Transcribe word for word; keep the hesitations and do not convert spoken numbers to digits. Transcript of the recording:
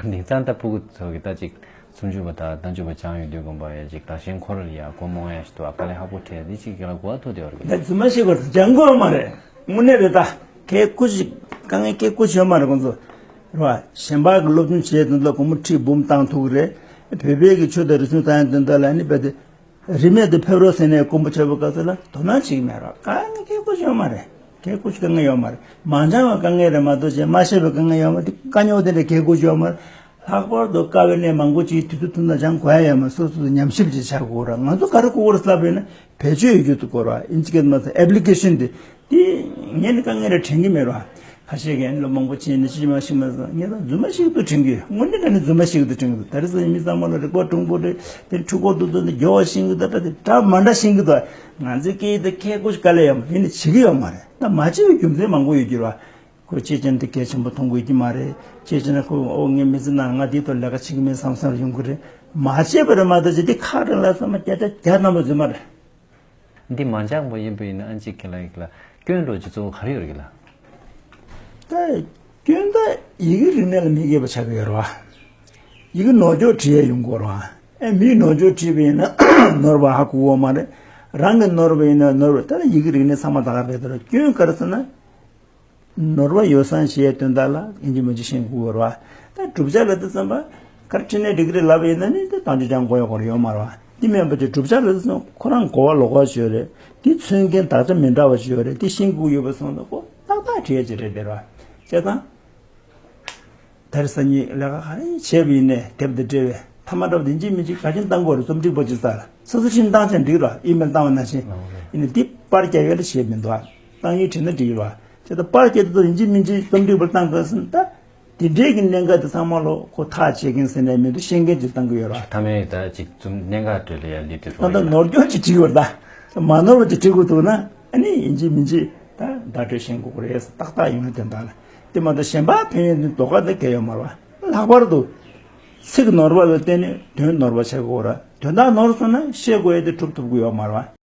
དེང་སང་ད་ཕྲུ་གུ་ཚོ་གི་ད་ཅིག་སུམ་ཅུ་པ་དང་ལྔ་བཅུ་པ་སྦྱངས་ཡོང་དུས་དགོན་པ་ཡ་ཅིག་དག་ཞིང་འཁོར་ཡ་སྒོ་རྨོངས་ཡ་ཞིག་འདུག་ཨ། དཀའ་ལས་ཁག་པོ་འཕྲད། འདི་ཅིག་གི་ལ་གོ་བ་ཐུག་བསྡད་ཡོད་རེད། ད་རྫུན་མ་བཤད་དགོས་རེད། སྦྱང་དགོས་ཡོད་མ་རེད། དངོས་གནས་རེད། ད་སྐད་ཁུ་ཅིག་དཀའ་ངལ་སྐད་ཁུ་ཅིག་ཡོད་མ་རེད་ཁོང་ཚོ། རེད་བ། གཞན་པ་གི་སློབ་སྦྱོང་བྱེད་དུས་ད་སྒོར་མོ་ཁྲི་འབུམ་བཏང་ཐུབ་ཀྱི་རེད། བོད་པའི་གི་ཆོས་དང་རིག་གཞུང་བཏང་ཡ་དོན་དག་ལ་ནི་རྦད་དེ། རིན་མེད་དུ་ཕེབས་རོགས་ཟེར་ནས་དཀོན་པོ་ཆེ་པོ་སྐབས་སུ་ལ་དོ་སྣང་བྱེད་ཀྱི་མེད་རོགས། དཀའ་ངལ་སྐད་ཁུ་ཅིག་ཡོད་མ་རེད། སྐད་ཁུ་ཅིག་དཀའ་ངལ་ཡོད་མ་རེད། མ་སྦྱངས་པའི་དཀའ་ངལ་རེད་མ་གཏོགས་ཅིག་མ་ཤེས་པའི་དཀའ་ངལ་ཡོད་མ་རེད། དཀའ་རྙོག་དེ་འདྲ་སྐད་ཁུ་ཅིག་ཡོད་མ་རེད། ལྷག་པར་དུ་དཀའ་བའི་གནས་མང་པོ་ཅིག་དུས་ཚོད་ཐུང་ཐུང་སྦྱང་དགོས་ཡ་ཡོད་མ་རེད། སོ་སོ་ཉམས་ཞིབ་ཅིག་བྱ་དགོས་ར། ང་ཚོ་ག་རེ་དགོས་རེད་ལབ་ཡོད་ན་བེད་སྤྱོད་ཡོད་རྒྱུ་དེ་དགོས་ར། ཨིན་ཇི་སྐད་མ་ཟད་ཨེབ་ལི་ཀེ་ཤན་དེ། དེ་ངས་ནི་དཀའ་ངལ་རེ་དྲན་གྱི་མེད་ར། ཁ་ཤས་ཀྱིས་ནི་ལོ་མང་པོ་ཕྱིན་ནས་ཅི་མ་ཤེས་མ་སོང་། ངས་ད་རྫུན་མ་ཞིག་ཏུ་དྲན་གྱི་ཡོད། དངོས་གནས་དྲང་གནས་རྫུན་མ་ཞིག་ཏུ་དྲན་གྱི་འདུག་ད་རེས་ཚོ་མི་ཚང་མ་ལ་རིག་པ་གྲུང་པོ་རེད། དེ་འཁྲུལ་འཁོར་འདུག་འདུག་ནི་སྦྱོར་བ་ཤེས་ཀྱི་འདུག་ད་དེ་འདྲ་མ་འདྲ་ཤེས་ཀྱི་འདུག་ང་ཚོའི་སྐད་ཡིག་དེ་སྐད་ཁུ་ཅིག་དཀའ་ལས་ཡོད་མ་རེད། ཡིན་ནི་བྱེད་ཀྱི་ཡོད་མ་རེད། ད་མ་བྱེད་པའི་རྒྱུ་མཚན་མང་པོ་ཡོད་ཀྱི་རེད་བ། ཁོ་ཅེས་བྱས་ན་དེ་གལ་ཆེན་པོ་མཐོང་དགོས་ཀྱི་མ་རེད། ཅེས་བྱས་ན་ཁོ་ཨོ་ངའི་མི་ཚེ་ནང་ང་འདིའི་ཐོག་ལས་ཀ་བྱེད་ཀྱི་མིན་བསམ་བསམ་ཡོང་གི་རེད། མ་བྱས་པ་རེད་མ་གཏོགས་ཅིག་དེ་ཁག་རེད་ལ་བསམ་པ་བརྒྱ་ཆ་བརྒྱ་ཐམ་པ་རྫུན་མ་རེད། འདི་མ་སྦྱངས་པ་ཡིན་པ་ཡིན་ན་ཨ་ཅིག་གི་ལ་ཡིག་ལ་སྐྱོན་འགྲོ་རྒྱུ་གཙོ་བོ་ག་རེ་ཡོད་རེད་གི་ལ། ད་སྐྱོན་ད་ཡི་གེ་རིག་གནས་ལ་མི་དགེ་བ་ཆགས་ཀྱི་ཡོད་རེད་བ། ཡི་གེ་ནོར་འཆུག་བྲིས་ཡ་ཡོང་གི་ཡོད་རེད་བ། ཨེ་མིས་ནོར་འཆུག་བྲིས་པ་ཡིན་ན་ནོར་བ་ཧ་གོ་གི་ཡོད་མ་རེད། རང་གིས་ནོར་བ་ཡིན་ན་ནོར་བ། ད་ཡི་གེ་རིག་གནས་ཚང་མ་ད་ག་རེད་དོ། སྐྱོན་ག་རེ་ཟེར་ན། ནོར་བ་ཡོ་བསྲང་བྱེད་ཡའི་དོན་དག་ལ་ཡིན་གཅིག་མིན་གཅིག་ཤེས་དགོས་རེད་བ། ད་བསྒྲུབ་བྱ་ལ་དེ་བསམ་པ་ག་རེ་བྲིས་ནའི་འགྲིག་གི་རེད་ལབ་ཡིན་ན་ནི་དེ་དང་ཆོས་ཀྱང་གོ་ཡ་གོ་རེ་ཡོད་མ་རེད་བ། དེ་མིན་པ་ཅིག་བསྒྲུབ་བྱ་ལ་དེ་བསམ་ཁོ་རང་གོ་བ་ལོག་པ་ཅིག་ཡོད་རེད། དེ་མཚོན་མཁན་དག་ཆ་མི་འདྲ་བ་ཅིག་ཡོད་རེད། དེ་ཤེས་དགོས་ཡོད་པ་སོང་ན་ཁོ་ཏག་ཏག་བྲིས་ཡ་ཅིག་རེད་དེ་རེད་བ། བྱས་ཙང་། ད་རེས་སང་ཉིན་ལས་ཀ་ག་རེ་བྱས་པ་ཡིན་ནའི་དེབ་དང་འབྲེལ་བའི་མཐའ་མ་འདྲ་བ་དེ་ཡིན་གཅིག་མིན་གཅིག་ག་ཅིན་བཏང་དགོས་རེད། རྩོམ་སྒྲིག་པ་ཅིག་ས་ལ་སོ་སོ་ཕྱིན་བཏང་ཙང་འགྲིག་ར། ཨི་མེལ་བཏང་བ་ནང་བཞིན། ཡིན་ནའི་དེ་པར་རྒྱག་ཡ་ལ་བྱས་མི་འདུག་ཨ། བཏང་ཡིག་བྲིས་ན་འགྲིག་གི་རེད་བ། བྱས་ཙང་པར་རྒྱག་དུས་ཡིན་གཅིག་མིན་གཅིག་རྩོམ་སྒྲིག་པར་བཏང་དགོས་ཟིན། ད་དེ་འདྲའི་གི་གནད་འགག་དེ་ཚང་མ་ལོ་ཁོ་ཐག་བཅད་མཁན་ཟེར་ནས་མི་འདུག་ཤེས་མཁན་ཅིག་བཏང་གི་ཡོད་ར། མཐའ་མའི་ད་ཅིག་རྩོམ་གནད་འགག་འགྲོ་ལ་ཡ་ལི་དེ་ད་རོ་ད་ཡིན་ན། ནོར་སྐྱོན་ཅིག་བྲིས་ཡོད་ར། ད་མ་ནོར་བ་ཅིག་བྲིས་དགོས་འདུག་ན་ཨ་ནི་ཡིན་གཅིག་མིན་གཅིག་ད་བརྡ་སྤྲོད་ཤེས་དགོས་རེད། ཏག་ཏག་ཡོང་ཡ་དོན་དག་ལ། དེ་མ་གཏོགས་གཞན་པ་ཕན་ཡོན་དེ་ལྡོག་ག་དེ་གལ་ཡོད་མ་རེད་བ། ལྷག་པར་དུ་ཚིག་ནོར་བ་ལ་བརྟེན་ནས་དོན་ནོར་བ་བྱེད་དགོས་ར། དོན་དག་ནོར་སོང་ན་བཤད་དགོས་ཡ་དེ་གྲུབ་ཐུབ་ཀྱི་ཡོད་མ་རེད་བ།